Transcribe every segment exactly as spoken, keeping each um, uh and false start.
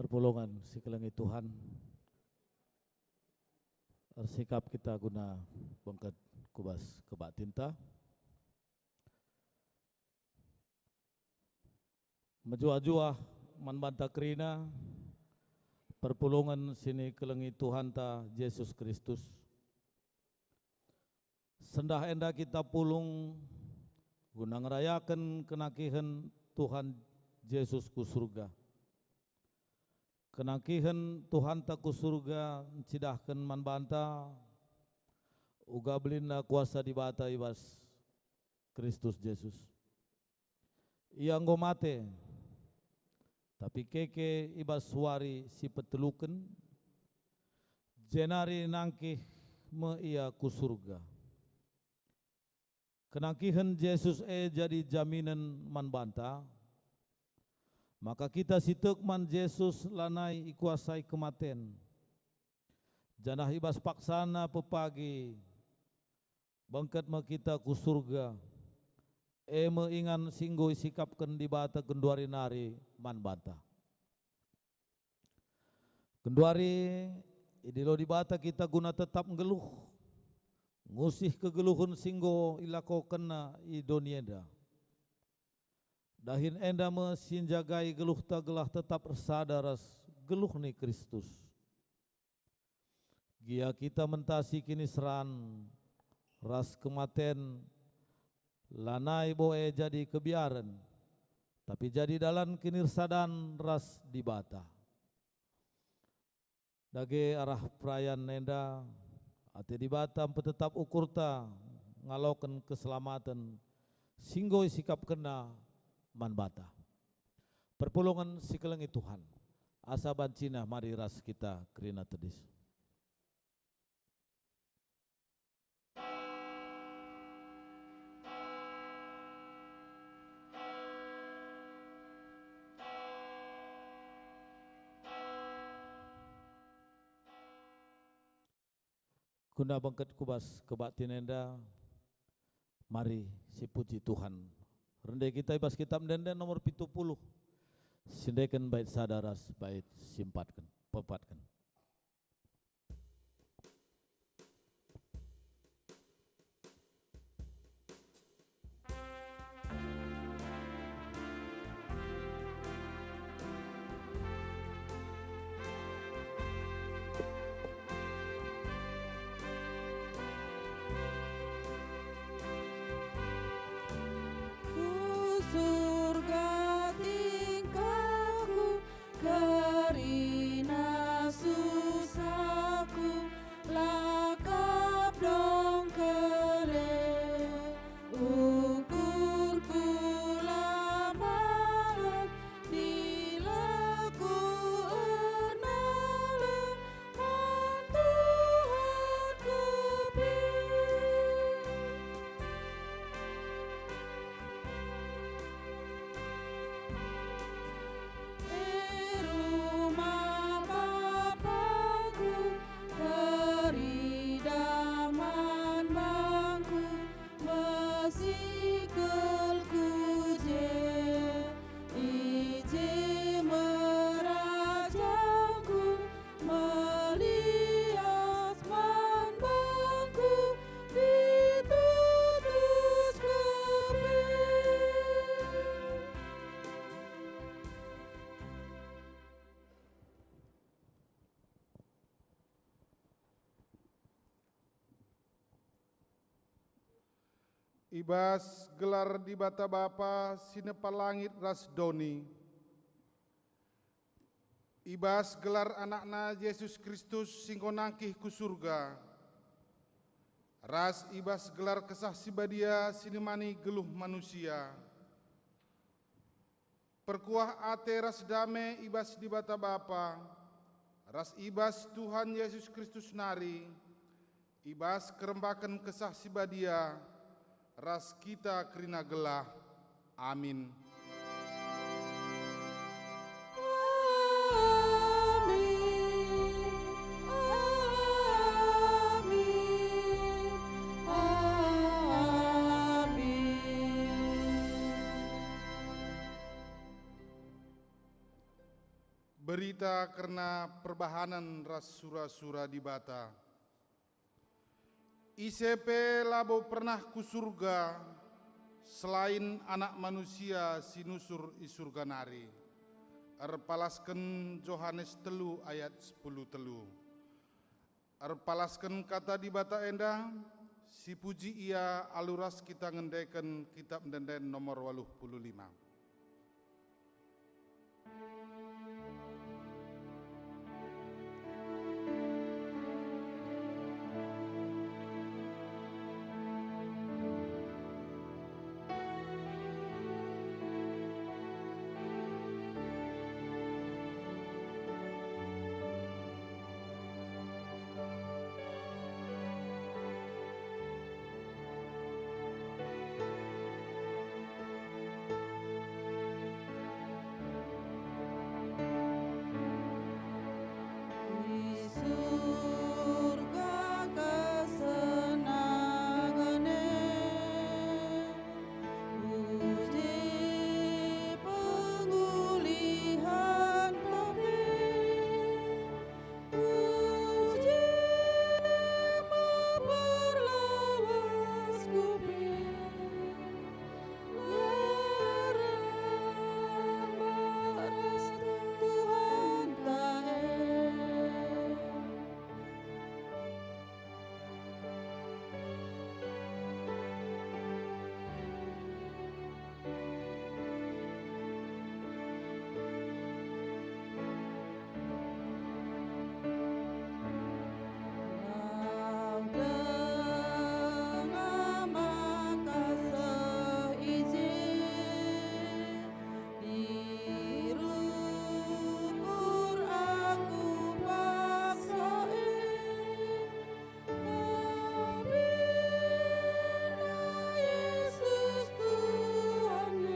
Perpulungen si kelengi Tuhan, ersikap kita guna bengket ku bas kebaktinta. Mejuah-juah man banta kerina perpulungen si nikelengi Tuhanta Jesus Kristus. Sendah enda kita pulung guna ngerayaken kenakihen Tuhan Jesus ku Surga. Kenakihen Tuhanta ku Surga ncidahken man banta uga belinna kuasa Dibata i bas Kristus Jesus. Ia enggo mate, tapi keke i bas wari si peteluken, jenari nangkih me Ia ku Surga. Kenakihen Jesus e jadi jaminen man banta, maka kita si tek man Jesus lanai ikuasai kematen, janah i bas paksana pepagi bengket me kita ku Surga, e me ingan si enggo isikapken Dibata genduari nari man banta. Genduari idilo Dibata kita guna tetap nggeluh, ngusih kegeluhen si enggo ilakokenNa i doni enda. Dahin enda me si njagai geluhta gelah tetap ersada ras geluh ni Kristus. Gia kita mentasi kiniseran ras kematen, lanai bo e jadi kebiaren, tapi jadi dalan kinirsadan ras Dibata. Dage arah perayan enda, ate Dibata mpetetap ukurta ngaloken keselamaten si enggo isikapkenNa man banta. Perpulungen si kelengi Tuhan, asa bancina mari ras kita kerina tedis. Guna bengket ku bas kebaktin enda, mari sipuji Tuhan. Rende kita i bas Kitab Ende-enden nomor pitu puluh, sindeken bait sada ras bait si empatken, pepatken. Ku Surga tingkahku, kerina susahku, la kap dongkele. Ukurku la mbahan, dilengku ernalem, man Tuhan kupi. E rumah Bapangku, teridah man bangku, mesikel ku je, i je merajangku, melias man bangku, ditutus kepe. I bas gelar Dibata Bapa si nepa langit ras doni, i bas gelar AnakNa Jesus Kristus si enggo nangkih ku Surga, ras i bas gelar Kesah Si Badia si nemani geluh manusia, perkuah ate ras dame i bas Dibata Bapa ras i bas Tuhan Jesus Kristus nari, i bas kerembaken Kesah Si Badia ras kita kerina gelah. Amin. Amin. Amin. Amin. Beri Kita kerna perbahanen ras sura-sura Dibata. Ise pe labo pernah ku Surga selain Anak Manusia si nusur i Surga nari. Erpalasken Johanes telu ayat sepuluh telu. Erpalasken Kata Dibata enda, sipuji Ia alu ras kita ngendeken Kitap Ende-enden nomor waluh puluh lima. Di Surga kesenangen e, puji pengulihan topeng, puji meperlawas kuping. Lau denga maka seh i je, diru ukur aku paksa e, tapi na Yesus Tuhan e,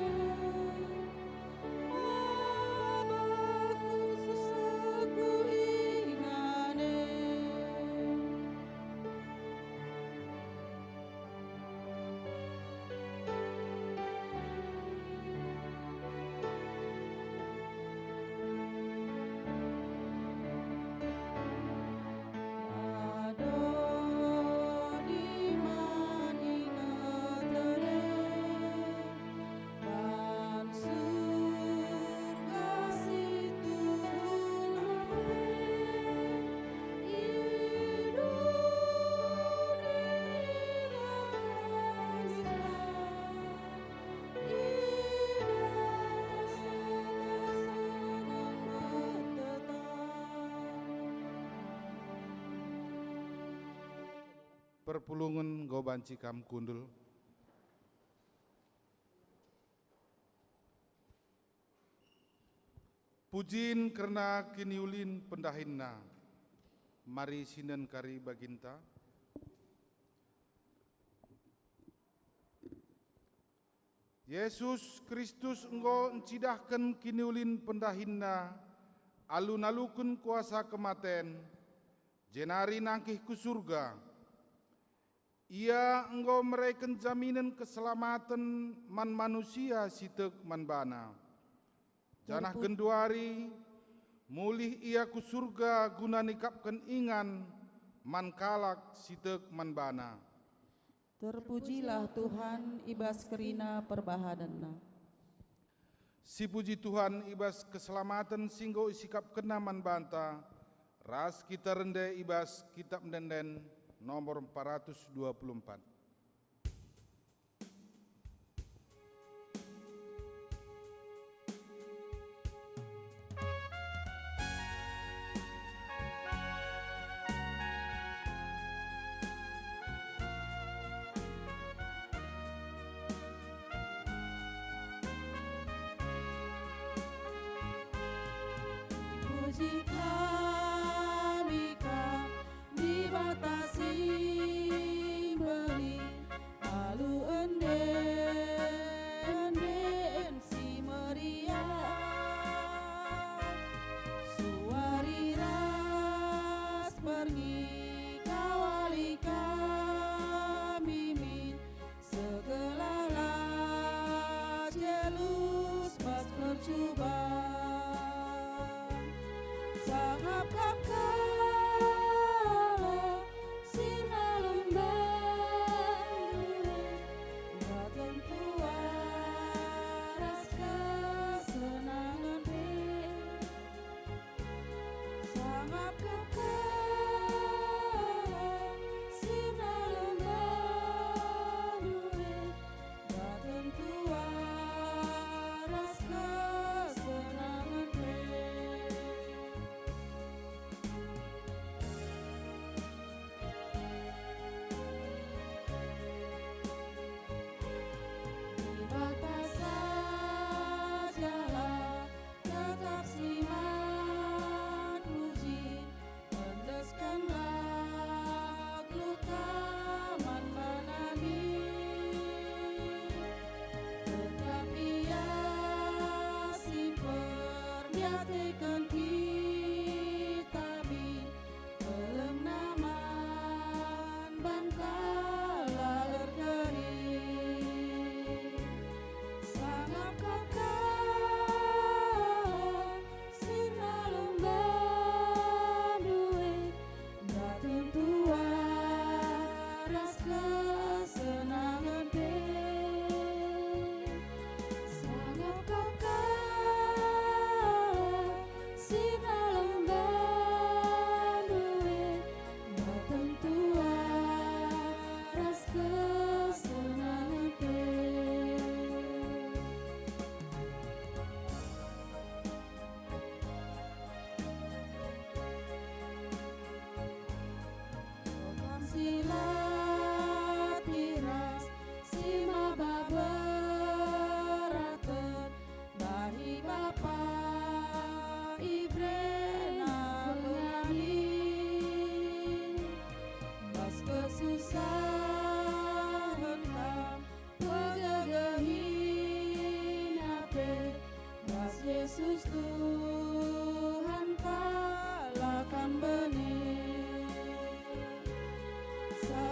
Perpulungen enggo banci kam kundul. Pujin kerna kiniulin pendahinNa. Mari sinen kari baginta. Jesus Kristus enggo ncidahken kiniulin pendahinNa alu naluken kuasa kematen, jenari nangkih ku Surga. Ia enggo mereken jaminen keselamaten man manusia si tek man baNa. Janah genduari mulih Ia ku Surga guna nikapken ingan man kalak si tek man baNa. Terpujilah Tuhan i bas kerina perbahanenNa. Sipuji Tuhan i bas keselamaten si enggo isikapkenNa man banta, ras kita rende i bas Kitap Ende-enden nomor empat ratus dua puluh empat. Puji kami Kam, Dibata si mbelin, alu ende-enden si meriah. Suari ras berngi kawali kami min, segelah la Jelus bas percuban.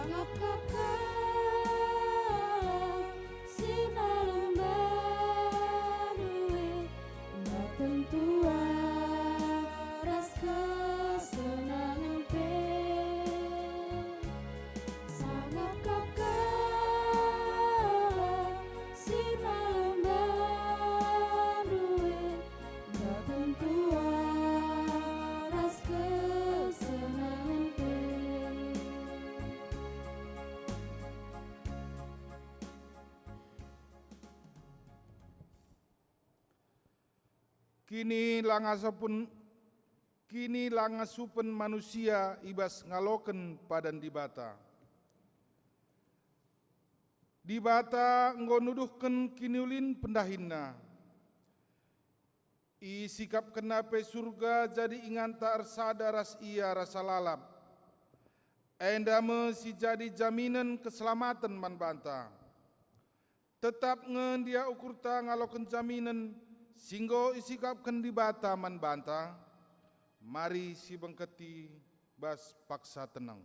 Ngap-ngap kalak si malem bandu e, ndaten tua ras kesenangen pe. Sangap-ngap kalak si malem bandu e, ndaten tua ras kesenangen pe. Kini la ngasupen, kini la ngasupen manusia i bas ngaloken padan Dibata. Dibata enggo nuduhken kiniulin pendahinNa. IsikapkenNa pe Surga jadi inganta ersada ras Ia rasa lalap. Enda me si jadi jaminen keselamaten man banta. Tetap nge ndia ukurta ngaloken jaminen si enggo isikapken Dibata man banta. Mari sibengketi bas paksa teneng.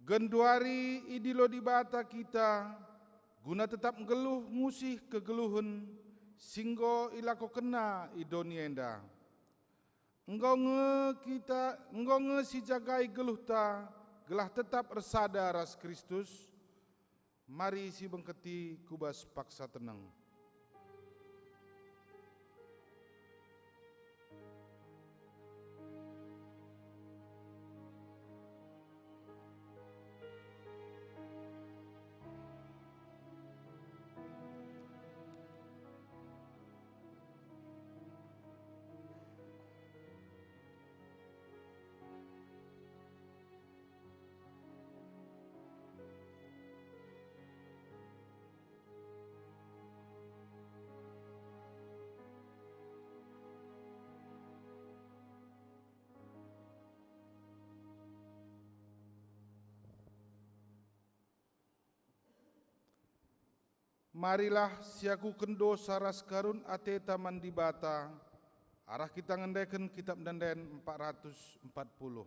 Genduari idilo Dibata kita, guna tetap nggeluh ngusih kegeluhen si enggo ilakokenNa i doni enda. Enggo nge kita, enggo nge sijagai geluhta gelah tetap ersada ras Kristus. Mari sibengketi ku bas paksa teneng. Marilah siakuken dosa ras karun ateta man Dibata, arah kita ngendeken Kitap Ende-enden empat ratus empat puluh.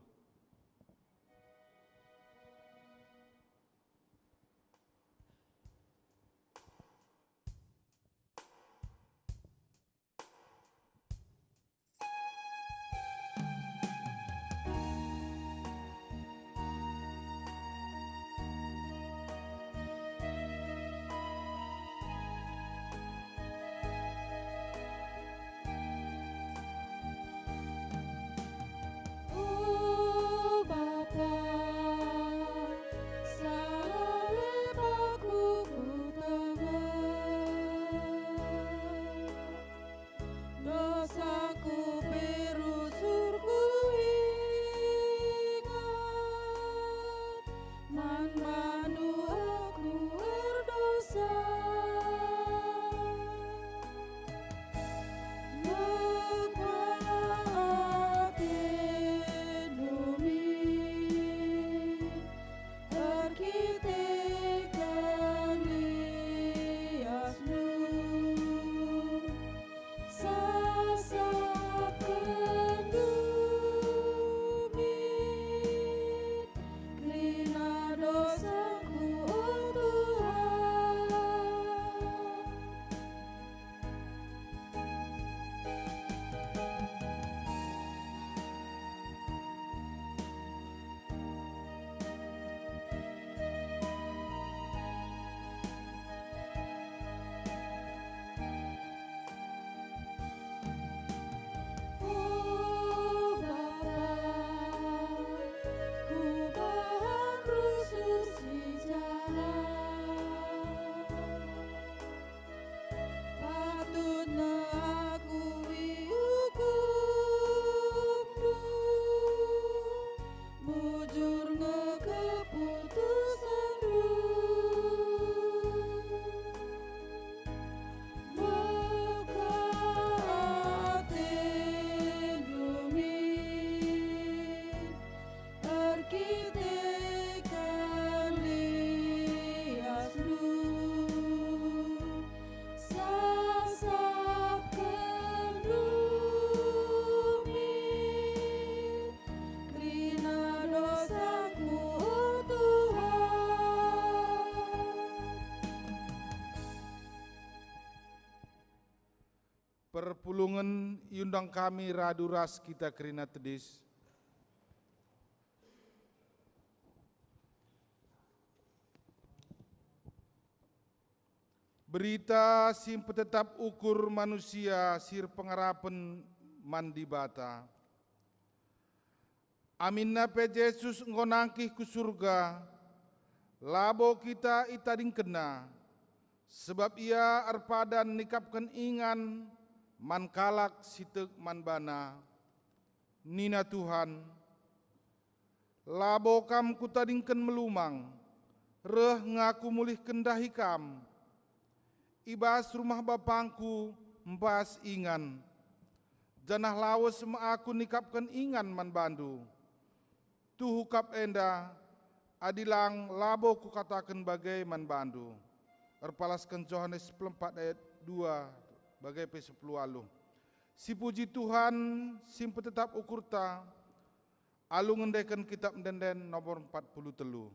Perpulungen iundang kami radu ras kita kerina tedis. Berita si mpetetap ukur manusia si erpengarapen man Dibata. Aminna pe Jesus enggo nangkih ku Surga, labo kita itadingkenNa, sebab Ia erpadan nikapken ingan man kalak si tek man baNa. Nina Tuhan, "Labo kam Kutadingken melumang, reh nge Aku mulihken ndahi kam. I bas rumah BapangKu mbas ingan, janah lawes me Aku nikapken ingan man bandu. Tuhu kap enda, adi lang labo Kukataken bage man bandu." Erpalasken Johanes sepuluh empat ayat dua, bage pe sepuluh waluh. Sipuji Tuhan, si mpetetap ukurta, alu ngendeken Kitap Ende-enden nomor empat puluh telu.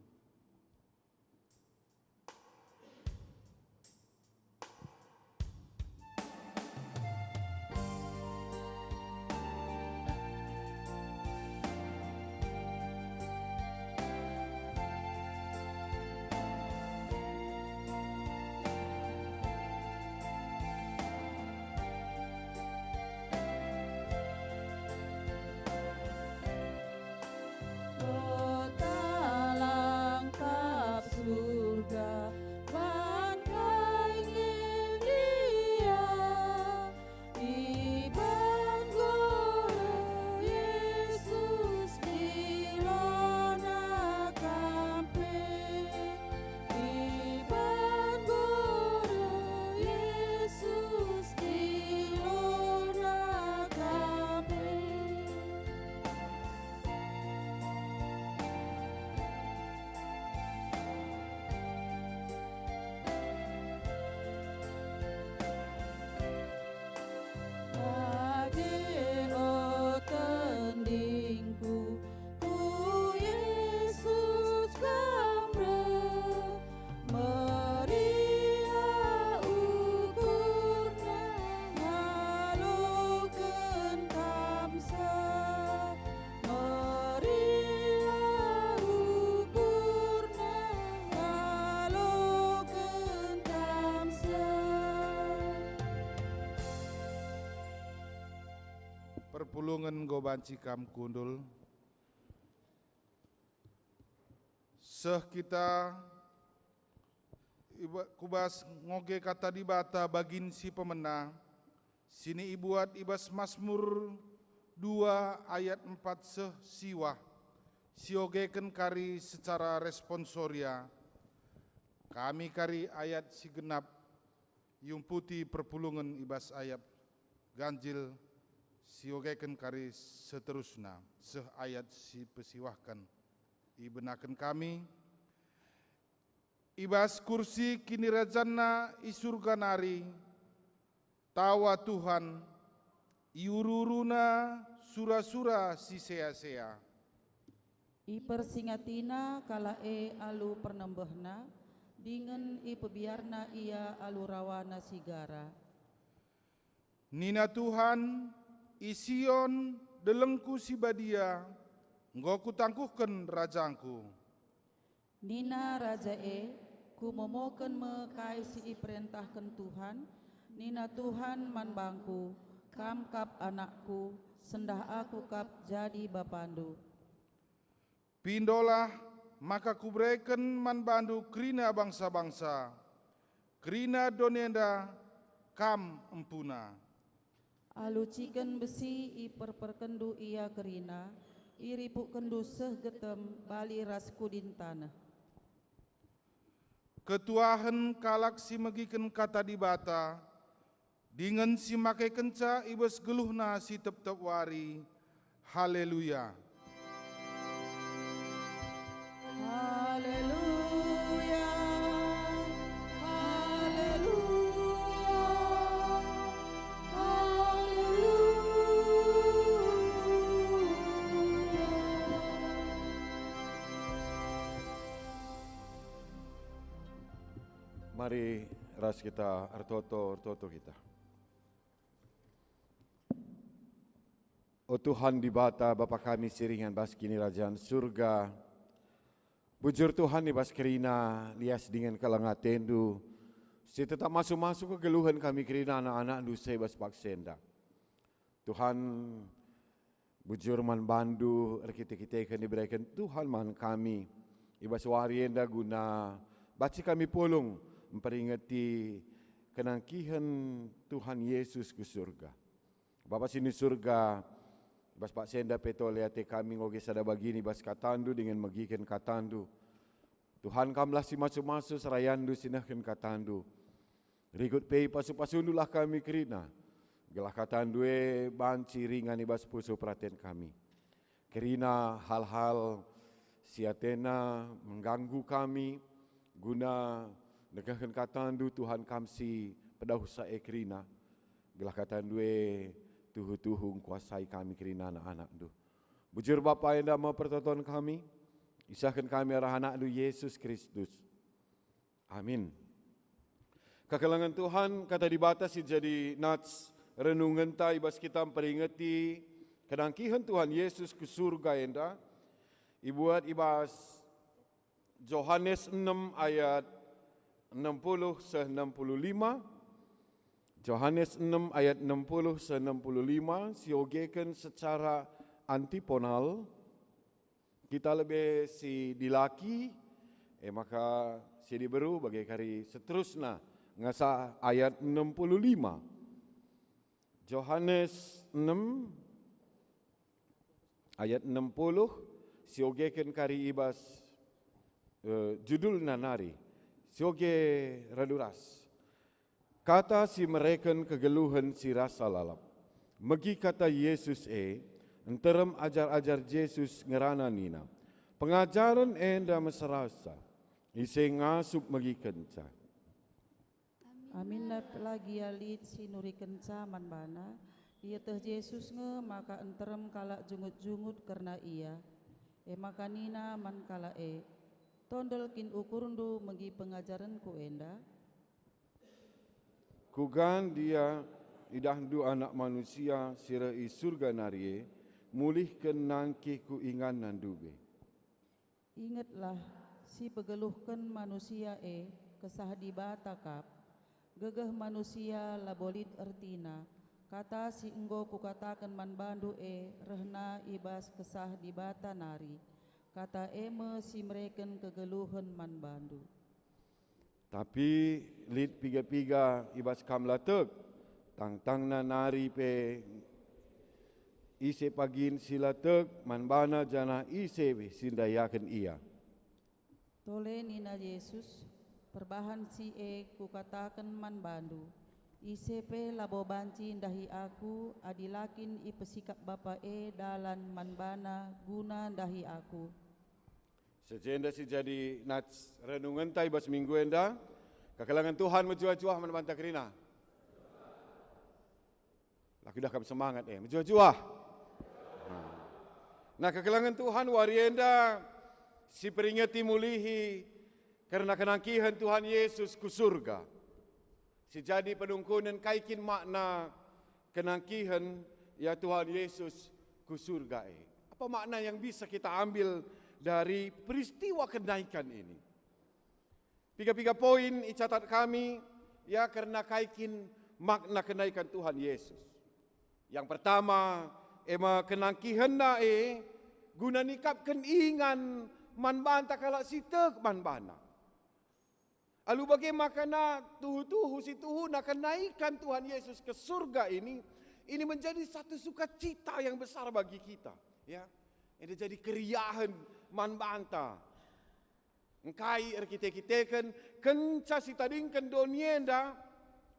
Kota langkap Surga, bangkai nge dia, iban Guru Yesus dilona kam pe. Iban Guru Yesus dilona kam pe. Age o tendingku, ku Yesus kam reh, meriah ukurna ngaloken kam seh, meriah ukurna ngaloken kam seh. Perpulungen enggo banci kam kundul. Seh kita iba-, ku bas ngoge Kata Dibata bagin si pemena, si ibuat i bas Masmur dua ayat empat seh siwah, siogeken kari secara responsoria. Kami kari ayat si genap iumputi perpulungen i bas ayat ganjil, siogeken kari seterusna seh ayat si pesiwahken. Ibenaken kami, i bas kursi kinirajanNa i Surga nari, tawa Tuhan, iuru-uruNa sura-sura si sea-sea. Ipersingatina kalak e alu pernembehna, dingen ipebiarna ia alu rawana si gara. Nina Tuhan, "I Sion, delengKu si badia, enggo Kutangkuhken RajangKu." Nina Raja e, "Kumomoken me kai si iperentahken Tuhan." Nina Tuhan man bangku, "Kam kap anakKu, sendah Aku kap jadi Bapandu." Pindolah, maka Kubereken man bandu kerina bangsa-bangsa, kerina doni enda kam empuna. Alu ciken besi iperperkenndu ia kerina, iripukkenndu seh getem bali ras kudin taneh. Ketuahen kalak si megiken Kata Dibata, dingen si makekenca i bas geluhna si tep-tep wari. Haleluya! Haleluya! Haleluya! Haleluya! Mari ras kita ertoto, ertoto kita. O Tuhan Dibata, Bapa kami si ringan bas Kinirajan Surga, bujur Tuhan i bas kerina lias dingen keleng atendu, si tetap masu-masu kegeluhen kami kerina anak-anakndu seh bas paksa enda. Tuhan, bujur man bandu erkite-kiteken ibereken Tuhan man kami i bas wari enda guna banci kami pulung mperingeti kenangkihen Tuhan Yesus ku Surga. Bapa si ni Surga, i bas paksa enda pe tole ate kami ngoge sada bagin i bas katandu dingen megiken katandu. Tuhan, kamlah si masu-masu serayandu si nehken katandu. Rikut pe pasu-pasundulah kami kerina, gelah katandu e banci ringan i bas pusuh peraten kami. Kerina hal-hal si atena mengganggu kami guna negehken katandu, Tuhan, kam si pedauhsa e kerina, gelah katandu e tuhu-tuhu ngkuasai kami kerina anak-anakndu. Bujur Bapa, enda me pertoton kami, isehken kami arah anakndu Yesus Kristus. Amin. Kekelengen Tuhan, Kata Dibata si jadi nats renungenta i bas kita mperingeti kenangkihen Tuhan Yesus ku Surga enda, ibuat i bas Johanes enem ayat enam puluh seh enam puluh lima. Johanes enem ayat enam puluh seh enam puluh lima, siogeken secara antiponal. Kita lebe si dilaki, e maka si diberu bage kari seterusna ngasah ayat enam puluh lima. Johanes enem ayat enam puluh, siogeken kari i bas, eh, judulna nari, sioge radu ras. Kata si mereken kegeluhen si rasa lalap. Megi kata Yesus e, nterem ajar-ajar Jesus ngerana nina, "Pengajaren enda meserasa, ise ngasup megikenca?" Aminna pe la gia lit si nurikenca man baNa, ieteh Jesus nge maka nterem kalak jungut-jungut kerna Ia. E maka nina man kalak e, "Tondel kin ukurndu megi pengajarenKu enda?" Kuga ndia idahndu Anak Manusia si reh i Surga nari e, mulihken nangkih ku inganna ndube? Ingetlah, si pegeluhken manusia e, Kesah Dibata kap. Gegeh manusia labo lit ertina. Kata si enggo Kukataken man bandu e rehna i bas Kesah Dibata nari. Kata e me si mereken kegeluhen man bandu. Tapi lit piga-piga i bas kam la tek, tangtangna nari pe ise pagin si la tek man bana, janah ise pe si ndayaken ia. Tole nina Jesus, "Perbahan si e Kukataken man bandu, ise pe labo banci ndahi Aku adi la kin ipesikap Bapa e dalan man bana guna ndahi Aku." Sejenda si jadi nats renungenta i bas minggu enda. Kekelengen Tuhan mejuah-juah man banta kerina. Lako idah kam semangat, eh, mejuah-juah. Nah. Nah, kekelengen Tuhan, wari enda si peringeti mulihi kerna kenangkihen Tuhan Yesus ku Surga. Si jadi penungkunen kai kin makna kenangkihen, ya, Tuhan Yesus ku Surga e. Apa makna yang bisa kita ambil dari peristiwa kenaikan ini? Piga-piga poin icatat kami, ya, kerna kai kin makna kenaikan Tuhan Yesus. Yang pertama, e me kenangkihenNa e guna nikapken ingan man banta kalak si tek man baNa. Alu bage maka na tuhu-tuhu si tuhuna kenaikan Tuhan Yesus ke surga ini, ini menjadi satu sukacita yang besar bagi kita, ya. Ini jadi keriahen man banta. Engkai erkite-kiteken kenca sitadingken doni enda,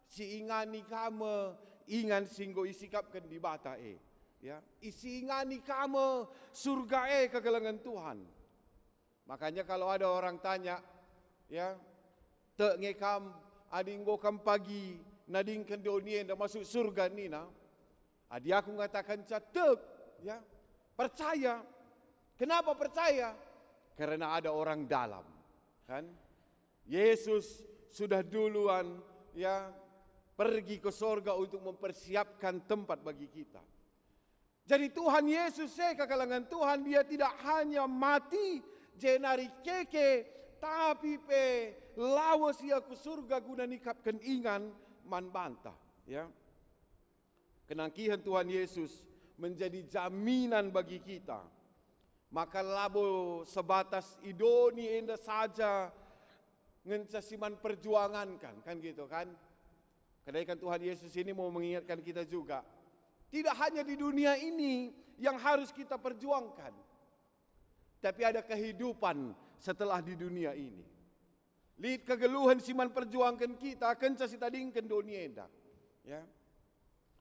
siingani ka me ingan si enggo isikapken Dibata e, ya. Isiingani ka me surga e kekelengen Tuhan. Makanya kalau ada orang tanya, ya, "Tek nge kam adi enggo kam pagi nadingken doni enda masuk surga?" nina. Adi aku ngatakenca tek, ya, percaya. Kenapa percaya? Karena ada orang dalam, kan? Yesus sudah duluan, ya, pergi ke sorga untuk mempersiapkan tempat bagi kita. Jadi Tuhan Yesus e, kekelengen Tuhan, Dia tidak hanya mati jenari keke, tapi pe lawes Ia ku surga guna nikapken ingan man banta, ya. Kenangkihen Tuhan Yesus menjadi jaminan bagi kita. Maka labo sebatas i doni enda saja ngenca si man perjuanganken, kan gitu kan? Kenaikan Tuhan Yesus ini mau mengingatkan kita juga. Tidak hanya di dunia ini yang harus kita perjuangkan, tapi ada kehidupan setelah di dunia ini. Lit kegeluhen si man perjuangken kita kenca sitadingken doni enda. Ya.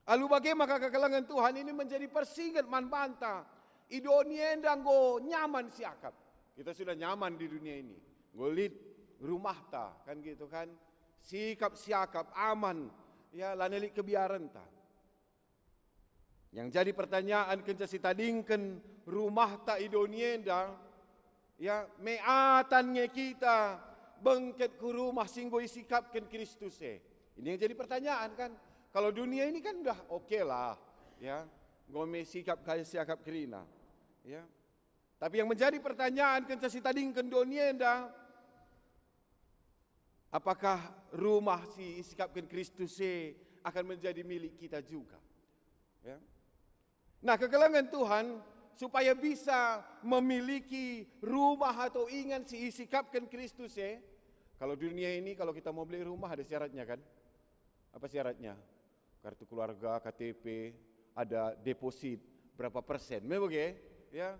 Alu bage maka kekelengen Tuhan ini menjadi persinget man banta. I doni enda enggo nyaman siakap. Kita sudah nyaman di dunia ini. Enggo lit rumahta, kan gitu kan? Sikap siakap, aman. Ya, lanai lit kebiarenta. Yang jadi pertanyaan kenca sitadingken rumahta i doni enda, ya, meatan nge kita bengket ku rumah si enggo isikapken Kristus e? Ini yang jadi pertanyaan kan. Kalau dunia ini kan udah oke lah, ya, enggo me sikap kai siakap kerina, ya. Tapi yang menjadi pertanyaan kenca sitadingken doni enda, apakah rumah si isikapken Kristus e akan menjadi milik kita juga? Ya. Nah, kekelengen Tuhan, supaya bisa memiliki rumah atau ingan si isikapken Kristus e. Kalau dunia ini, kalau kita mau beli rumah, ada syaratnya kan? Apa syaratnya? Kartu keluarga, K T P, ada deposit berapa persen. Memang bage, ya.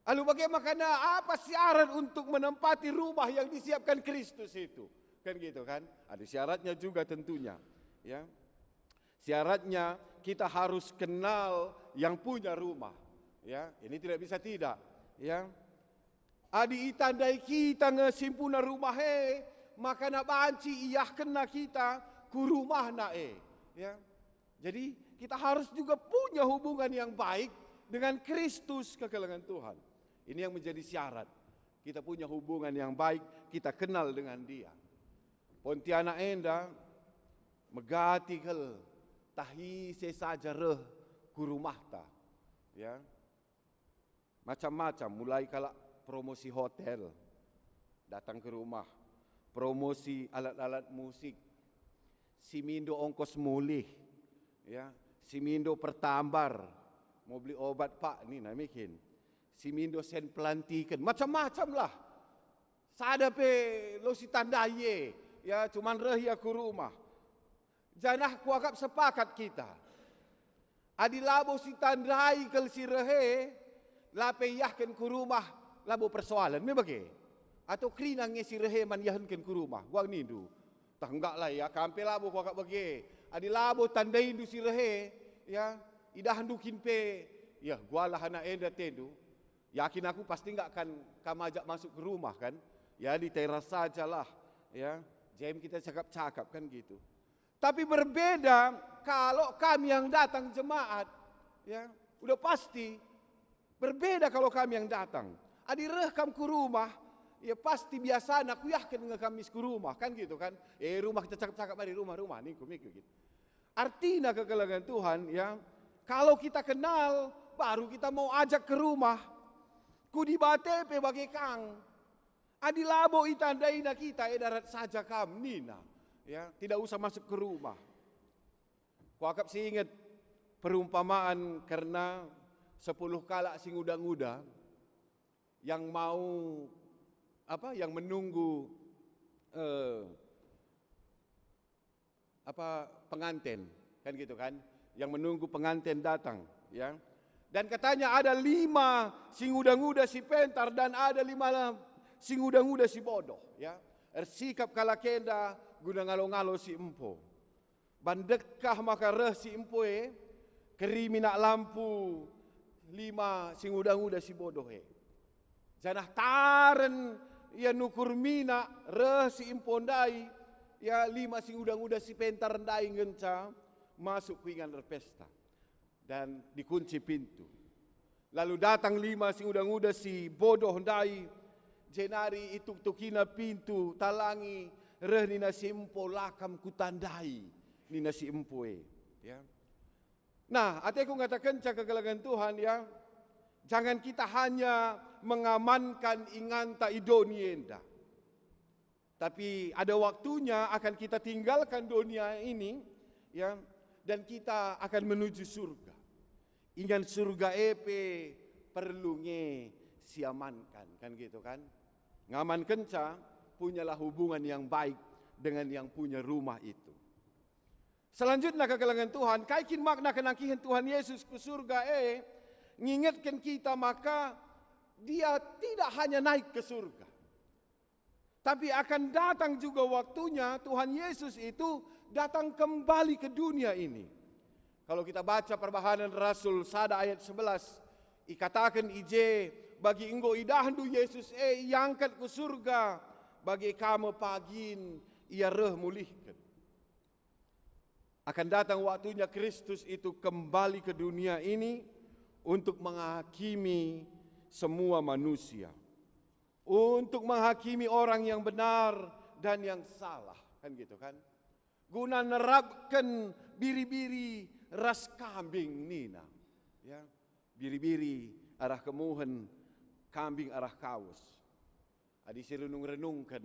Alu bage makana apa syarat untuk menempati rumah yang disiapkan Kristus itu? Kan gitu kan? Ada syaratnya juga tentunya, ya. Syaratnya kita harus kenal yang punya rumah, ya. Ini tidak bisa tidak, ya. Adi itandai kita nge si mpuna rumah e, makana banci iahkenna kita ku rumahna e, ya. Jadi, kita harus juga punya hubungan yang baik dengan Kristus, kekelengen Tuhan. Ini yang menjadi syarat. Kita punya hubungan yang baik, kita kenal dengan Dia. Pontianak enda megati kal, tah ise saja reh ku rumahta. Ya. Macam-macam, mulai kalak promosi hotel, datang ke rumah, promosi alat-alat musik, si mindo ongkos mulih, ya, si mindo pertambar, mau beli obat, Pak, nina me kin, si mindo sen pelantiken, macam-macam lah. Sada pe la sitandai e, ya, cuman reh ia ku rumah. Janah kuakap sepakat kita. Adi labo sitandai kal si reh e, la pe iahken ku rumah, labo persoalen, me bage. Atau kerina nge si reh e man iahenken ku rumah, gual nindu. Tah enggak lah ya, kam pe labo kuakap bage. Adi labo tandaindu si reh e, ya, idahndu kin pe, ya, gual lah anak enda atendu. Yakin aku pasti enggak akan kam ajak masuk ke rumah kan. Ya, di teras sajalah, ya. Jem kita cakap-cakap kan gitu. Tapi berbeda kalau kami yang datang jemaat, ya, udah pasti berbeda kalau kami yang datang. Adi reh kam ku rumah, ya pasti biasana kuiahken nge kam mis ku rumah, kan gitu kan? Eh, rumah kita cakap-cakap mari, rumah, rumah, ningku, mingku gitu. Artina kekelengen Tuhan, ya, kalau kita kenal, baru kita mau ajak ke rumah. Ku Dibata pe bage kang. Adi labo itandaina kita, e darat saja kam, nina. Ya, tidak usah masuk ke rumah. Kuakap si inget perumpamaan kerna sepuluh kalak si nguda-nguda yang mau, apa, yang menunggu, eh, apa, penganten, kan gitu kan, yang menunggu penganten datang, ya. Dan katanya ada lima si nguda-nguda si pentar dan ada lima si nguda-nguda si bodoh, ya. Ersikap kalak enda guna ngalo-ngalo si empo. Bandekkah maka reh si empo e, keri minak lampu lima si nguda-nguda si bodoh e. Janah taren ia nukur minak reh si empo ndai, ia lima si nguda-nguda si pentar ndai ngenca masuk ku ingan erpesta dan dikunci pintu. Lalu datang lima si nguda-nguda si bodoh ndai, jenari ituktukina pintu, talangi, reh nina si empo, "La kam kutandai," nina si empo e. Ya. Nah, ateku ngatakenca kekelengen Tuhan, ya, jangan kita hanya mengamankan inganta i doni enda. Tapi ada waktunya akan kita tinggalkan dunia ini, ya, dan kita akan menuju surga. Ingan surga e pe perlu nge siamankan, kan gitu kan? Ngamankenca, punyalah hubungan yang baik dengan yang punya rumah itu. Selanjutnya, kekelengen Tuhan, kai kin makna kenangkihen Tuhan Yesus ku surga e? Ngingetken kita maka Dia tidak hanya naik ke surga, tapi akan datang juga waktunya Tuhan Yesus itu datang kembali ke dunia ini. Kalau kita baca Perbahanen Rasul sada ayat sebelas, ikataken i je, "Bagi enggo idahndu Yesus e iangkat ku surga, bage ka me pagin Ia reh mulihken." Akan datang waktunya Kristus itu kembali ke dunia ini untuk menghakimi semua manusia, untuk menghakimi orang yang benar dan yang salah, kan gitu kan? Guna nerapken biri-biri ras kambing nina. Ya, biri-biri arah kemuhen, kambing arah kawes. Adi sirenung-renungken,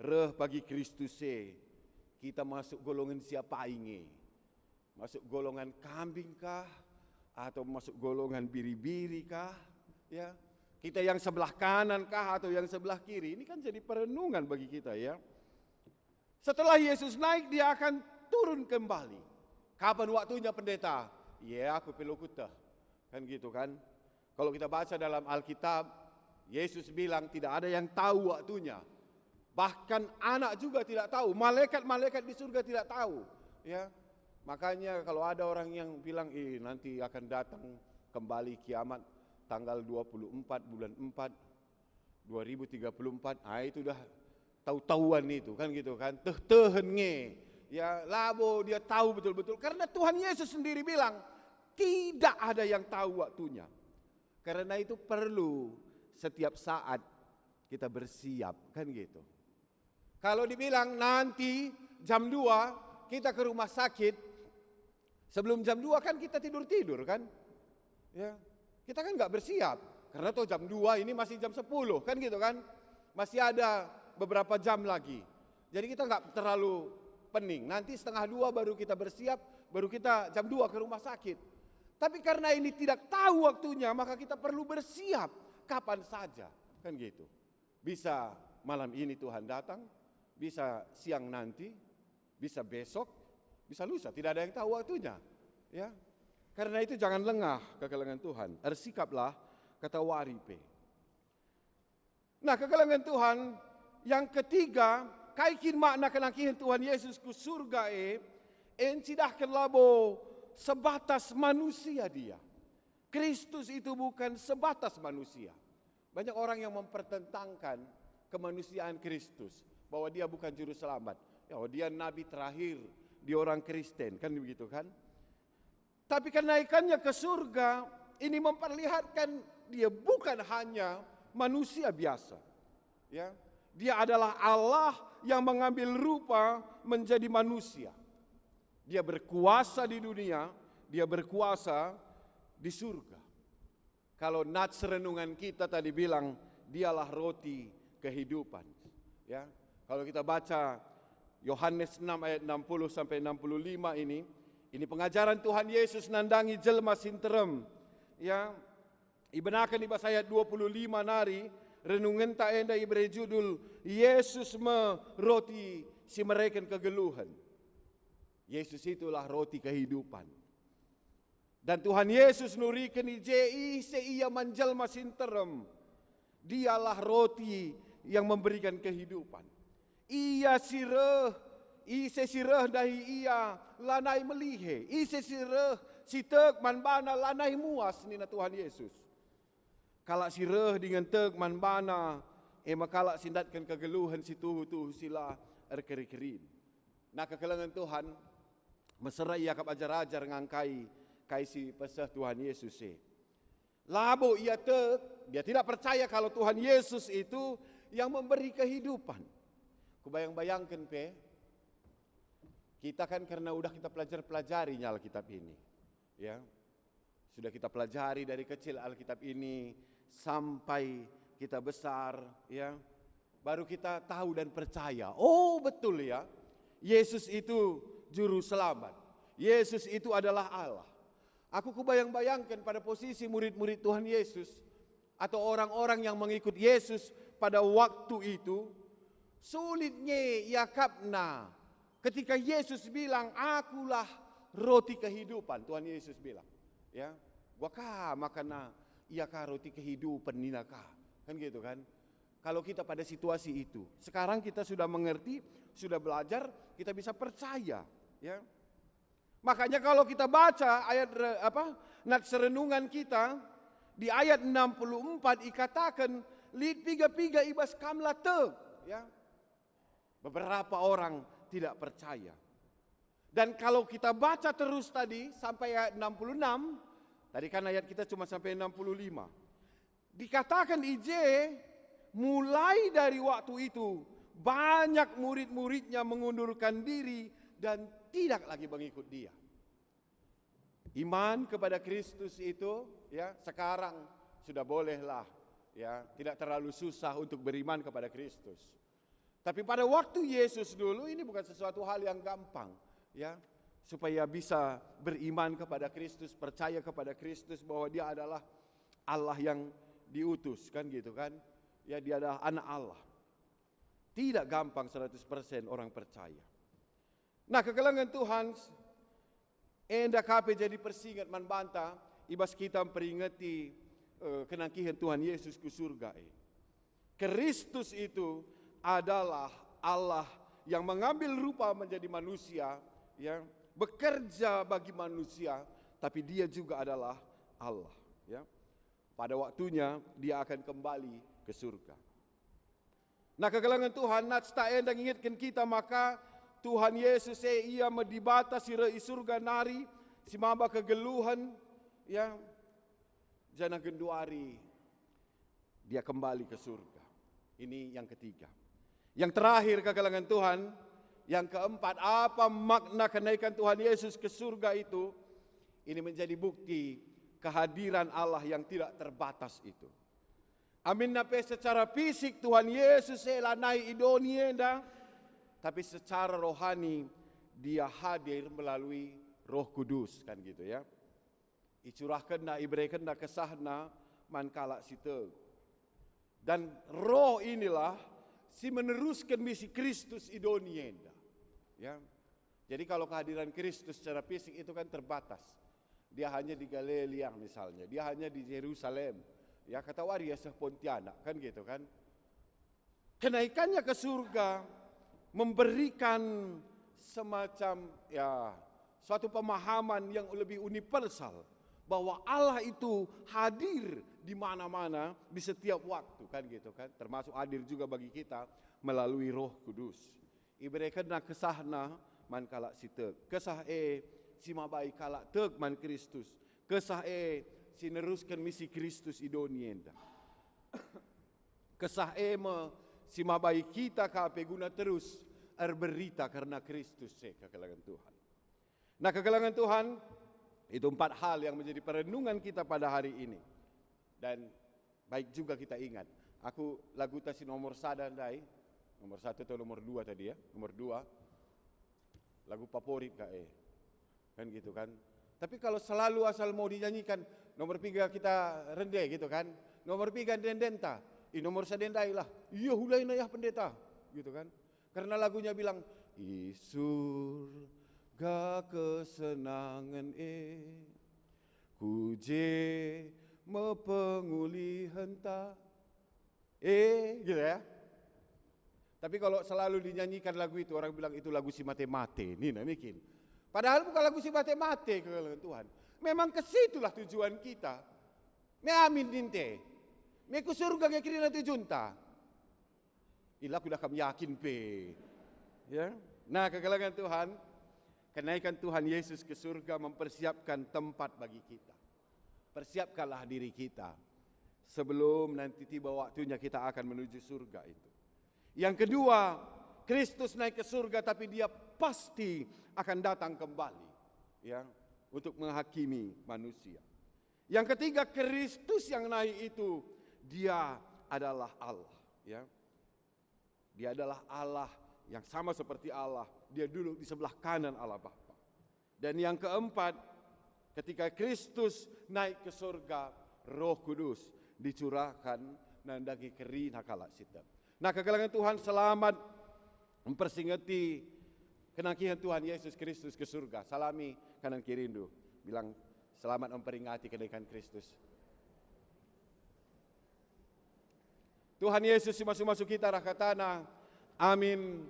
reh pagi Kristus e, kita masuk golongan si apai nge? Masuk golongan kambing kah? Atau masuk golongan biri-biri kah? Ya, kita yang sebelah kanan kah atau yang sebelah kiri? Ini kan jadi perenungan bagi kita, ya. Setelah Yesus naik, Dia akan turun kembali. Kapan waktunya, Pendeta? Ya, aku pe la kueteh. Kan gitu kan? Kalau kita baca dalam Alkitab, Yesus bilang tidak ada yang tahu waktunya. Bahkan Anak juga tidak tahu, malaikat-malaikat di surga tidak tahu. Ya, makanya kalau ada orang yang bilang, "Ih, nanti akan datang kembali kiamat tanggal dua puluh empat bulan empat, dua ribu tiga puluh empat," ah, itu dah tahu-tahuan itu, kan gitu kan, teh-tehen nge. Ya, labo dia tahu betul-betul, karena Tuhan Yesus sendiri bilang, "Tidak ada yang tahu waktunya." Karena itu perlu setiap saat kita bersiap, kan gitu. Kalau dibilang nanti jam dua kita ke rumah sakit, sebelum jam dua kan kita tidur-tidur kan? Ya, kita kan nggak bersiap, karena toh jam dua ini masih jam sepuluh kan gitu kan? Masih ada beberapa jam lagi. Jadi kita nggak terlalu pening. Nanti setengah dua baru kita bersiap, baru kita jam dua ke rumah sakit. Tapi karena ini tidak tahu waktunya, maka kita perlu bersiap kapan saja. Kan gitu. Bisa malam ini Tuhan datang, bisa siang nanti, bisa besok, bisa lusa, tidak ada yang tahu waktunya. Ya. Karena itu jangan lengah kekelengen Tuhan, ersikaplah katawari pe. Nah, kekelengen Tuhan, yang ketiga, kai kin makna kenangkihen Tuhan Yesus ku surga e? Encidahken labo sebatas manusia Dia. Kristus itu bukan sebatas manusia. Banyak orang yang mempertentangkan kemanusiaan Kristus, bahwa Dia bukan juru selamat. Ya, oh, Dia nabi terakhir di orang Kristen, kan begitu kan? Tapi kenaikannya ke surga ini memperlihatkan Dia bukan hanya manusia biasa. Ya, Dia adalah Allah yang mengambil rupa menjadi manusia. Dia berkuasa di dunia, Dia berkuasa di surga. Kalau nats renungan kita tadi bilang, "Dialah roti kehidupan." Ya. Kalau kita baca Yohanes enam ayat enam puluh sampai enam puluh lima ini, ini pengajaran Tuhan Yesus nandangi jelma si nterem. Ya. Ibenaken i bas ayat dua puluh lima nari, renungenta enda ibere judul, "Yesus me roti si mereken kegeluhen." Yesus itulah roti kehidupan. Dan Tuhan Yesus nuriken i je ise Ia man jelma si nterem. Dialah roti yang memberikan kehidupan. Ia si reh, ise si reh ndahi Ia lanai melihe. Ise si reh, si tek man baNa lanai muas, nina Tuhan Yesus. Kalak si reh dingen tek man baNa, e me kalak si ndatken kegeluhen si tuhu-tuhu si la erkeri-kerin. Nah, kekelengen Tuhan, mesera iakap ajar-ajar ngangkai kai si peseh Tuhan Yesus e. Labo ia tek, dia tidak percaya kalau Tuhan Yesus itu yang memberi kehidupan. Kubayang-bayangken pe, kita kan karena udah kita pelajar-pelajari Alkitab ini. Ya, sudah kita pelajari dari kecil Alkitab ini sampai kita besar, ya. Baru kita tahu dan percaya. Oh, betul ya. Yesus itu juru selamat. Yesus itu adalah Allah. Aku kubayang-bayangkan pada posisi murid-murid Tuhan Yesus atau orang-orang yang mengikut Yesus pada waktu itu, sulit nge iakapna ketika Yesus bilang, "Akulah roti kehidupan." Tuhan Yesus bilang, ya, "Gua ka makanna, ia ka roti kehidupan nina ka." Kan gitu kan? Kalau kita pada situasi itu, sekarang kita sudah mengerti, sudah belajar, kita bisa percaya, ya. Makanya kalau kita baca ayat re-, apa, nats renungan kita, di ayat enam puluh empat ikataken, "Lit piga-piga i bas kam la tek," ya. Beberapa orang tidak percaya. Dan kalau kita baca terus tadi sampai ayat enam puluh enam, tadi kan ayat kita cuma sampai enam puluh lima. Dikatakan i je, mulai dari waktu itu banyak murid-muridnya mengundurkan diri dan tidak lagi mengikut dia. Iman kepada Kristus itu, ya, sekarang sudah bolehlah, ya, tidak terlalu susah untuk beriman kepada Kristus. Tapi pada waktu Yesus dulu, ini bukan sesuatu hal yang gampang, ya, supaya bisa beriman kepada Kristus, percaya kepada Kristus bahwa Dia adalah Allah yang diutus, kan gitu kan? Ya, Dia adalah Anak Allah. Tidak gampang seratus persen orang percaya. Nah, kekelengen Tuhan, enda ka pe jadi persinget man banta, i bas kita mperingeti, eh, kenangkihen Tuhan Yesus ku surga e. Kristus itu adalah Allah yang mengambil rupa menjadi manusia, ya, bekerja bagi manusia, tapi Dia juga adalah Allah, ya. Pada waktunya Dia akan kembali ke surga. Nah, kekelengen Tuhan, nats ta enda ngingetken kita maka Tuhan Yesus e, Ia me Dibata si reh i surga nari, si maba kegeluhen, ya, janah genduari Dia kembali ke surga. Ini yang ketiga. Yang terakhir, kekelengen Tuhan, yang keempat, apa makna kenaikan Tuhan Yesus ke surga itu? Ini menjadi bukti kehadiran Allah yang tidak terbatas itu. Aminna pe secara fisik Tuhan Yesus e lanai i doni enda, tapi secara rohani Dia hadir melalui Roh Kudus, kan gitu ya. IcurahkenNa, iberekenNa Kesahna man kalak si tek. Dan Roh inilah si menerusken misi Kristus i doni enda. Ya. Jadi kalau kehadiran Kristus secara fisik itu kan terbatas. Dia hanya di Galilea misalnya, Dia hanya di Jerusalem. Ya, kata wari Ia seh Pontianak, kan gitu kan. Kenaikannya ke surga memberikan semacam, ya, suatu pemahaman yang lebih universal bahwa Allah itu hadir di mana-mana, di setiap waktu, kan gitu kan, termasuk hadir juga bagi kita melalui Roh Kudus. IberekenNa KesahNa man kalak si tek. Kesah e si mabai kalak tek man Kristus. Kesah e si nerusken misi Kristus i doni enda. Kesah e me si mabai kita ka pe guna terus erberita kerna Kristus e, kekelengen Tuhan. Nah, kekelengen Tuhan, itu empat hal yang menjadi perenungan kita pada hari ini. Dan baik juga kita ingat. Aku laguta si nomor sada ndai, nomor satu atau nomor dua tadi ya, nomor dua. Lagu favorit ka e. Kan gitu kan. Tapi kalau selalu asal mau dinyanyikan, nomor piga kita rende gitu kan. Nomor piga ende-endenta. I nomor sada ndai lah. Iya, hulaina ya pendeta. Gitu kan. Karena lagunya bilang, "I surga kesenangen e, ku je me pengulihenta." Eh, gitu ya. Tapi kalau selalu dinyanyikan lagu itu, orang bilang itu lagu si mate-mate, nina nai kin. Padahal bukan lagu si mate-mate, kekelengen Tuhan. Memang ke situlah tujuan kita. Me amin ninte. Me ku surga nge kerina tujunta. Ila kudah kam yakin pe. Ya. Nah, kekelengen Tuhan, kenaikan Tuhan Yesus ke surga mempersiapkan tempat bagi kita. Persiapkanlah diri kita sebelum nanti tiba waktunya kita akan menuju surga itu. Yang kedua, Kristus naik ke surga, tapi Dia pasti akan datang kembali. Ya. untuk menghakimi manusia. Yang ketiga, Kristus yang naik itu, Dia adalah Allah, ya. Dia adalah Allah yang sama seperti Allah. Dia duduk di sebelah kanan Allah Bapa. Dan yang keempat, ketika Kristus naik ke surga, Roh Kudus dicurahkan nandangi kerina kalak si tek. Nah, kekelengen Tuhan, selamat mempersingeti kenangkihen Tuhan Yesus Kristus ke surga. Salami kanan kirindu, bilang, "Selamat memperingati kenaikan Kristus." Tuhan Yesus si masu-masu kita arah kataNa, amin.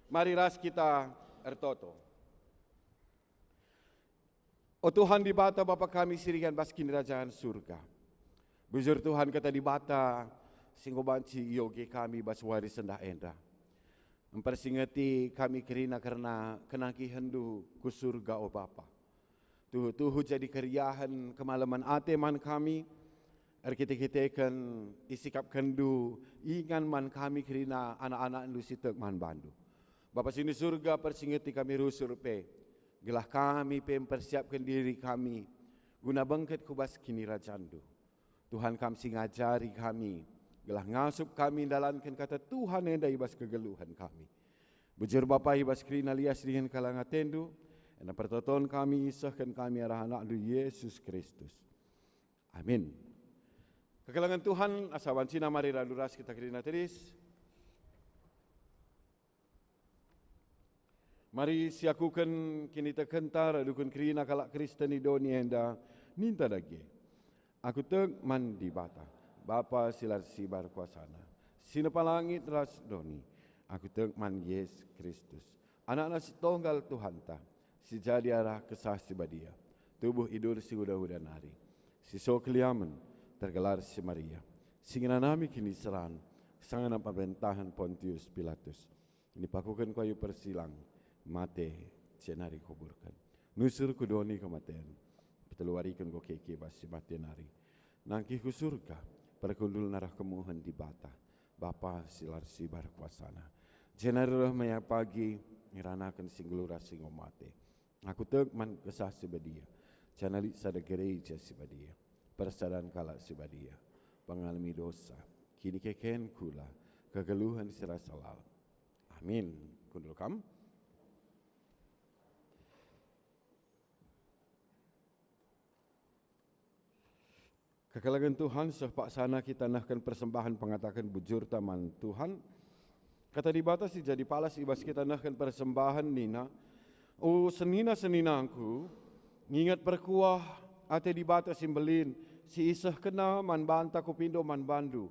Mari ras kita ertoto. O Tuhan Dibata, Bapa kami si ringan bas Kinirajan Surga. Bujur Tuhan, kata Dibata si enggo banci ioge kami bas wari sendah enda. Mpersingeti kami kerina kerna kenangkihenNdu ku surga, o Bapa. Tuhu-tuhu jadi keriahen kemalemen ate man kami, erkite-kiteken isikapkenNdu ingan man kami kerina anak-anakNdu si tek man bandu. Bapa si ni surga, persingeti kami rusur pe, gelah kami pe mpersiapken diri kami guna bengket ku bas KinirajanNdu. Tuhan, Kam si ngajari kami, gelah ngasup kami ndalanken kata Tuhan enda i bas kegeluhen kami. Bujur Bapa, i bas kerina lias dingen kekelengen ateNdu, enda pertoton kami isehken kami arah AnakNdu Yesus Kristus. Amin. Kekelengen Tuhan, asa bancina mari radu ras kita kerina tedis. Mari siakuken kinitekenta raduken kerina kalak Kristen i doni enda, ninta dage, "Aku tek man Dibata, Bapa si la ersibar kuasaNa, si nepa langit ras doni. Aku tek man Yesus Kristus, AnakNa si tonggal Tuhanta, si jadi arah Kesah Si Badia, tubuh idur si huda-huda nari, si so keliamen, tergelar si Maria, si ngenanami kiniseran, sangana pemerintahen Pontius Pilatus. Nipakuken ku ayu persilang, mate, jenari kuburken. Nusur ku doni kematen, peteluwariken enggo keke bas si mate nari. Nangkih ku surga, perkundul arah kemuhen Dibata, Bapa si la ersibar kuasaNa. Jenari reh maya pagi, ngeranaken si nggeluh ras si enggo mate. Aku tek man Kesah Si Badia, janah lit sada gereja si badia, persadan kalak si badia, pengalemi dosa, kinikeken kula, kegeluhen si rasa lalap." Amin. Kundul kam. Kekelengen Tuhan, seh paksana kita nehken persembahen pengataken bujurta man Tuhan. Kata Dibata si jadi palas i bas kita nehken persembahen nina, "O senina-seninangku, nginget perkuah ate Dibata si mbelin, si isehkenNa man banta kupindo man bandu.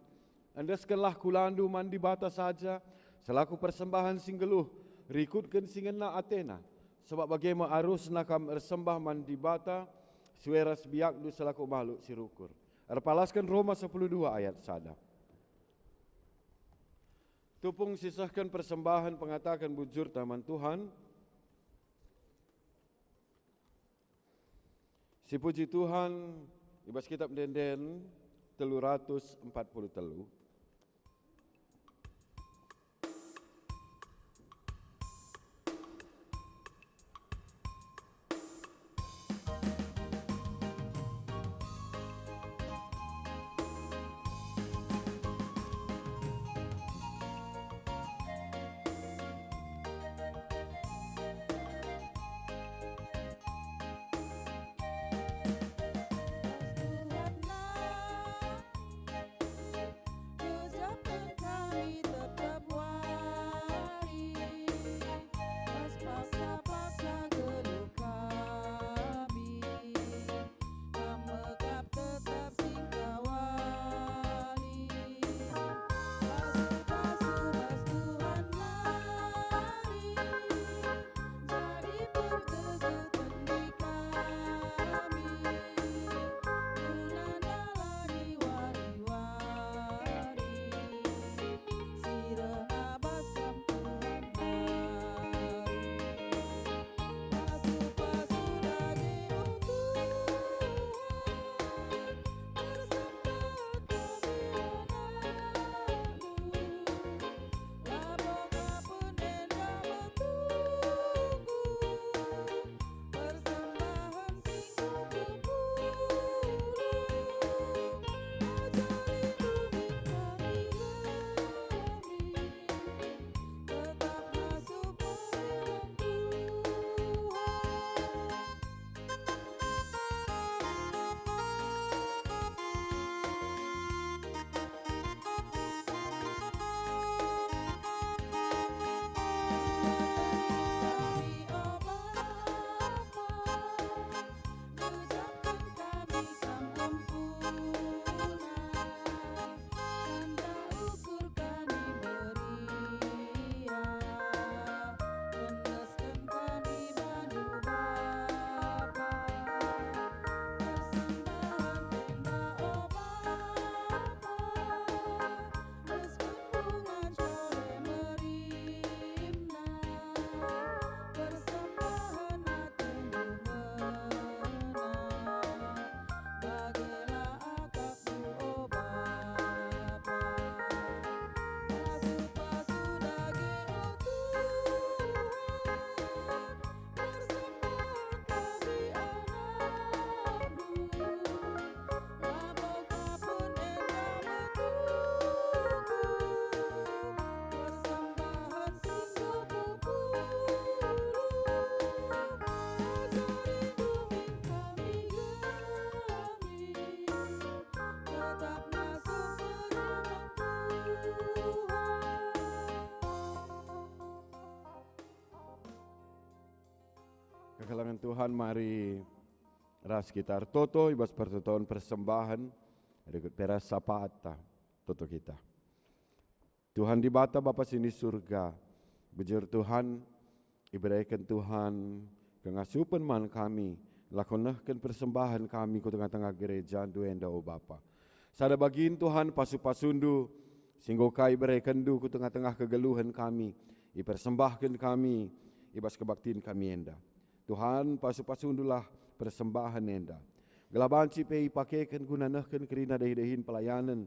Endeskenlah kulandu man Dibata saja, selaku persembahen si nggeluh, rikutken si ngena ateNa, sabap bage me arusna kam ersembah man Dibata, sue ras biakndu selaku maluk si rukur." Erpalasken Roma sepuluh dua ayat sada. Tupung sisehken persembahen pengataken bujurta man Tuhan. Sipuji Tuhan, i bas kitab Ende-enden telu ratus empat puluh telu. Kekelengen Tuhan, mari ras kita ertoto i bas pertoton persembahen, rikut pe ras sapaatta, toto kita. Tuhan Dibata, Bapa si ni Surga, bujur Tuhan, ibereken Tuhan kengasupen man kami, lako nehken persembahen kami ku tengah-tengah gerejaNdu enda, o Bapa. Sada bagin Tuhan, pasu-pasuNdu, si enggo ka iberekenNdu ku tengah-tengah kegeluhen kami, ipersembahken kami i bas kebaktin kami enda. Tuhan, pasu-pasuNdulah persembahen enda, gelah banci pe ipakeken guna nehken kerina dahin-dahin pelayanen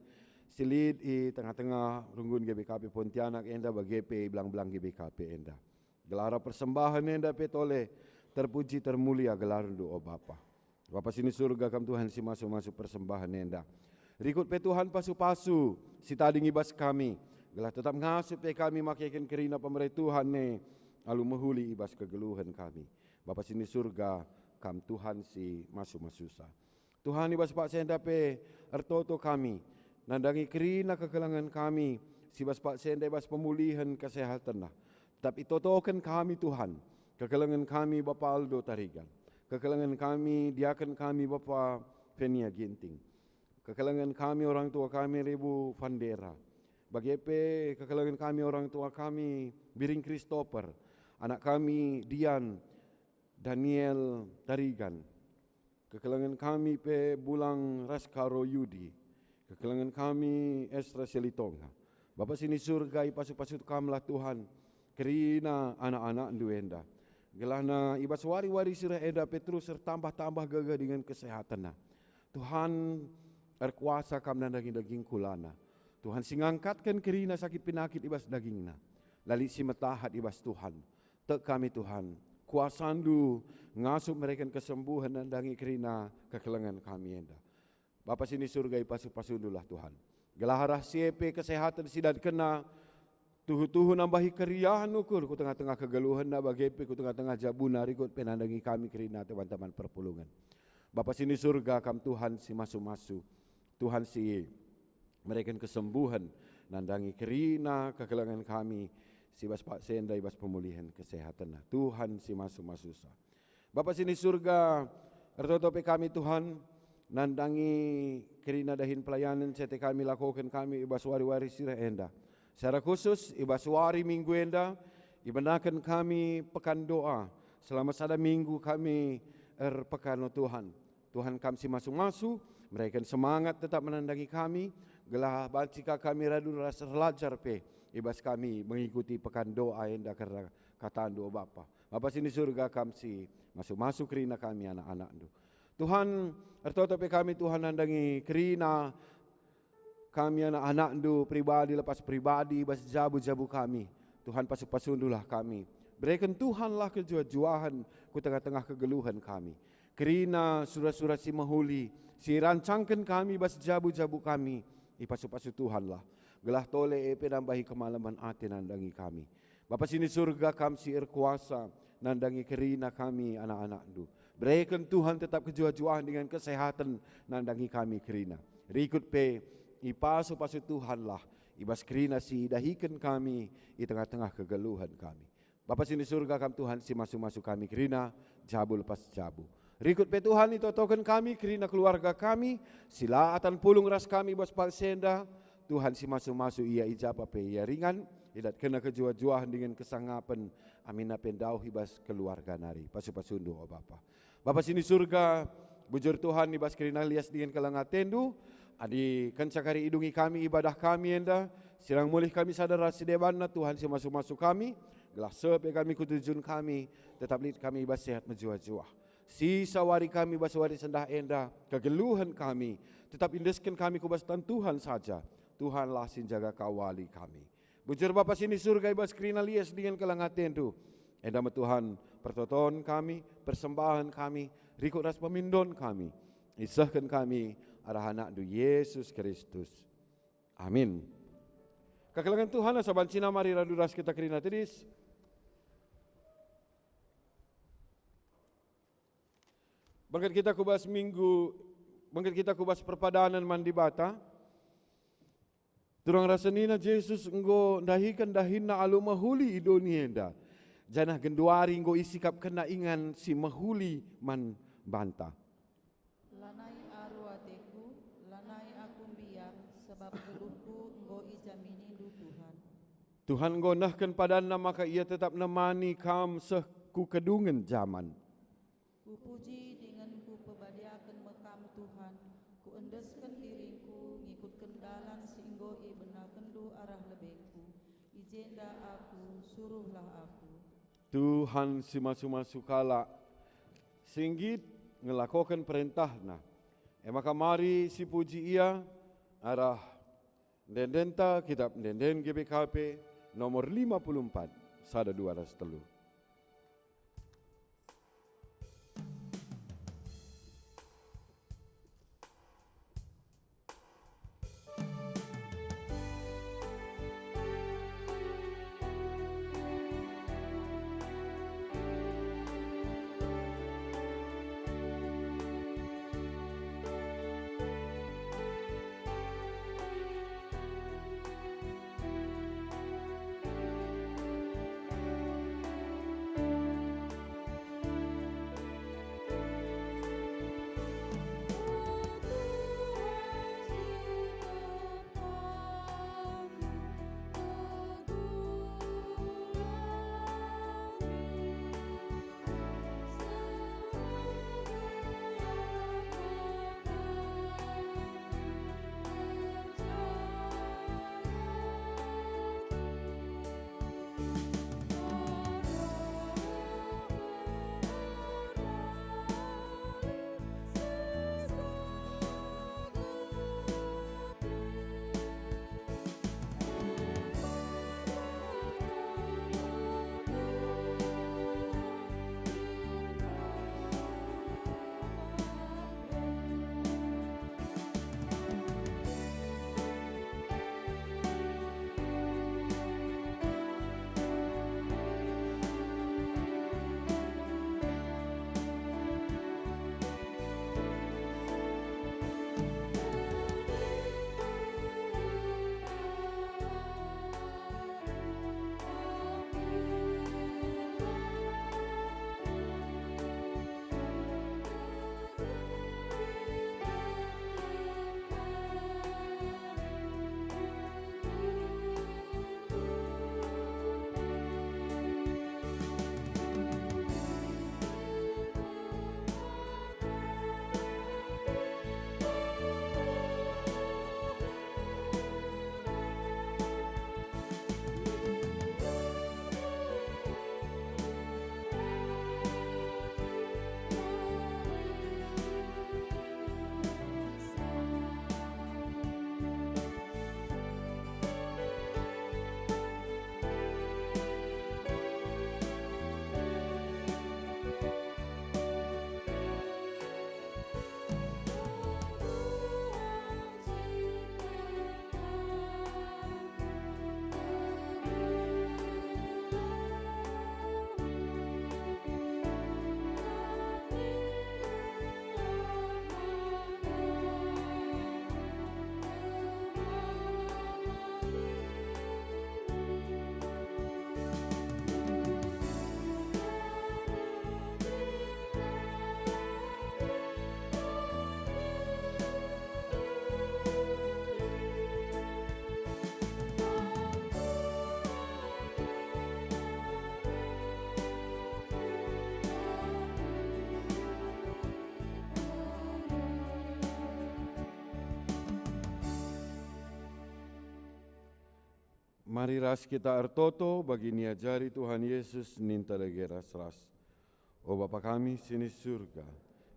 si lit i tengah-tengah runggun G B K P Pontianak enda, bage pe i belang-belang G B K P enda. Gelah arah persembahen enda pe tole terpuji termulia gelarNdu, o Bapa. Bapa si ni Surga, Kam Tuhan si masu-masu persembahen enda. Rikut pe Tuhan pasu-pasu si tading i bas kami, gelah tetap ngasup pe kami makeken kerina pemere Tuhan e alu mehuli i bas kegeluhen kami. Bapa si ni Surga, Kam Tuhan si masu-masusa. Tuhan, i bas paksa enda pe ertoto kami, nandangi kerina kekelengen kami si bas paksa enda i bas pemulihen kesehatenna. Tetap itotoken kami, Tuhan, kekelengen kami Bapa Aldo Tarigan, kekelengen kami diaken kami Bapa Fenia Ginting, kekelengen kami orang tua kami Rebu Vandera, bage pe kekelengen kami orang tua kami Biring Christopher, anak kami Dian Daniel Tarigan, kekelengen kami pe Bulang ras Karo Yudi, kekelengen kami Esra Selitonga. Bapa si ni Surga, ipasu-pasu Kamlah Tuhan kerina anak-anakNdu enda, gelahna i bas wari-wari si reh enda pe terus ertambah-tambah gegeh dingen kesehatenna. Tuhan, erkuasa Kam nandangi daging kulana. Tuhan si ngangkatken kerina sakit penakit i bas dagingna. La lit si metahat i bas Tuhan. Tek kami, Tuhan, kuasaNdu ngasup mereken kesembuhen nandangi kerina kekelengen kami enda. Bapa si ni Surga, ipasu-pasuNdulah, Tuhan, gelah arah si e pe kesehaten si idatkenna tuhu-tuhu nambahi keriahen ukur ku tengah-tengah kegeluhenna, bage pe ku tengah-tengah jabuna, rikut pe nandangi kami kerina teman-teman perpulungen. Bapa si ni Surga, Kam Tuhan si masu-masu, Tuhan si mereken kesembuhen nandangi kerina kekelengen kami si bas paksa enda i bas pemulihen kesehatenna. Tuhan si masu-masusa. Bapa si ni Surga, ertoto pe kami, Tuhan, nandangi kerina dahin pelayanen si ate kami lakoken kami i bas wari-wari si reh enda. Secara khusus, i bas wari Minggu enda, ibenaken kami pekan doa. Selama sada minggu kami erpekan, o Tuhan. Tuhan, Kam si masu-masu, mereken semangat tetap menandangi kami, gelah banci ka kami radu ras erlajar pe i bas kami mengikuti pekan doa enda kerna kataNdu, o Bapa. Bapa si ni Surga, Kam si masu-masu kerina kami anak-anakNdu. Tuhan, ertoto pe kami, Tuhan, nandangi kerina kami anak-anakNdu pribadi lepas pribadi i bas jabu-jabu kami. Tuhan, pasu-pasuNdulah kami. Bereken Tuhanlah kejuah-juahen ku tengah-tengah kegeluhen kami. Kerina sura-sura si mehuli si irancangken kami i bas jabu-jabu kami, ipasu-pasu Tuhanlah, gelah tole e pe nambahi kemalemen ate nandangi kami. Bapa si ni Surga, Kam si erkuasa nandangi kerina kami anak-anakNdu. Bereken Tuhan tetap kejuah-juahen dingen kesehaten nandangi kami kerina. Rikut pe ipasu-pasu Tuhanlah i bas kerina si idahiken kami i tengah-tengah kegeluhen kami. Bapa si ni Surga, Kam Tuhan si masu-masu kami kerina jabu lepas jabu. Rikut pe Tuhan itotoken kami kerina keluarga kami si la atan pulung ras kami i bas paksa enda. Tuhan si masu-masu, ia i ja pe ia ringan, idatkenna kejuah-juahen dingen kesangapen, aminna pe ndauh i bas keluarga nari. Pasu-pasuNdu, o Bapa. Bapa si ni Surga, bujur Tuhan, i bas kerina lias dingen keleng ateNdu, adi kenca kari idungi kami ibadah kami enda, sirang mulih kami sada ras si debanna, Tuhan si masu-masu kami, gelah seh pe kami ku tujun kami, tetap lit kami i bas sehat mejuah-juah. Sisa wari kami bas wari sendah enda, kegeluhen kami, tetap iendesken kami ku bas tan Tuhan saja. Tuhanlah si njaga kawali kami. Bujur Bapa si ni Surga, i bas kerina lias dingen keleng ateNdu. Enda me Tuhan, pertoton kami, persembahen kami, rikut ras pemindon kami. Isehken kami arah AnakNdu Yesus Kristus. Amin. Kekelengen Tuhan, asa banci mari radu ras kita kerina tedis. Bengket kita ku bas minggu, bengket kita ku bas perpadanen man Dibata. Turang ras senina Jesus enggo ndahiken dahinNa alu mehuli i doni enda. janah genduari enggo isikapkenna ingan si mehuli man banta. Lanai aru ateku, lanai aku mbiar, sabap geluhku enggo ijaminindu, Tuhan. Tuhan enggo nehken padanNa maka Ia tetap nemani kam seh ku kedungen jaman. Kupuji dingen kupebadiaken me Kam, Tuhan. Kuendesken diringku ngikutken dalan si enggo ibenakenndu arah lebengku. I jenda aku, suruhlah aku. Tuhan si masu-masu kalak, si nggit ngelakoken perentahNa. E maka mari sipuji Ia arah ende-endenta Kitap Ende-enden G B K P nomor lima puluh empat, sada, dua, ras telu. Mari ras kita ertoto bagi niajari Tuhan Yesus ninta dage ras-ras. O Bapa kami si ni Surga,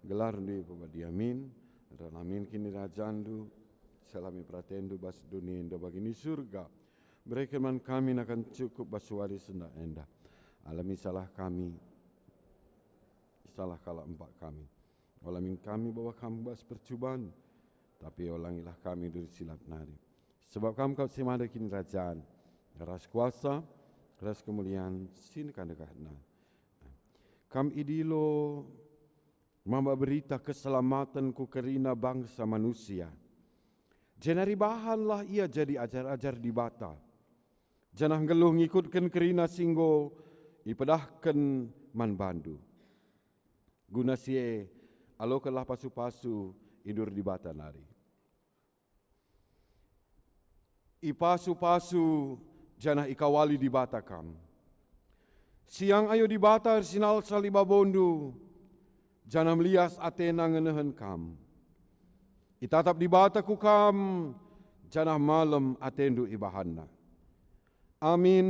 gelarNdu ipebadia min, reh min kinirajanNdu, selami peratenNdu bas doni enda bagi ni Surga. Bereken man kami nakan cukup bas wari sendah enda. Alemi salah kami, salah kalak empak kami. Ola min kami bawa kam bas percuban, tapi olangilah kami duri si lat nari. Sebab kam kap si mada kinirajan, ras kuasa, ras kemulian si ndekah-ndekahna. Kam idilo maba berita keselamaten ku kerina bangsa manusia. Jenari bahanlah ia jadi ajar-ajar Dibata, janah nggeluh ngikutken kerina si enggo ipedahken man bandu. Guna si e, alokenlah pasu-pasu i ndur Dibata nari. Ipasu-pasu janah ikawali Dibata kam. Siang ayo Dibata ersinalsal i babondu, janah melias atena ngenehen kam. Itatap Dibata ku kam, janah malem atendu ibahanNa. Amin.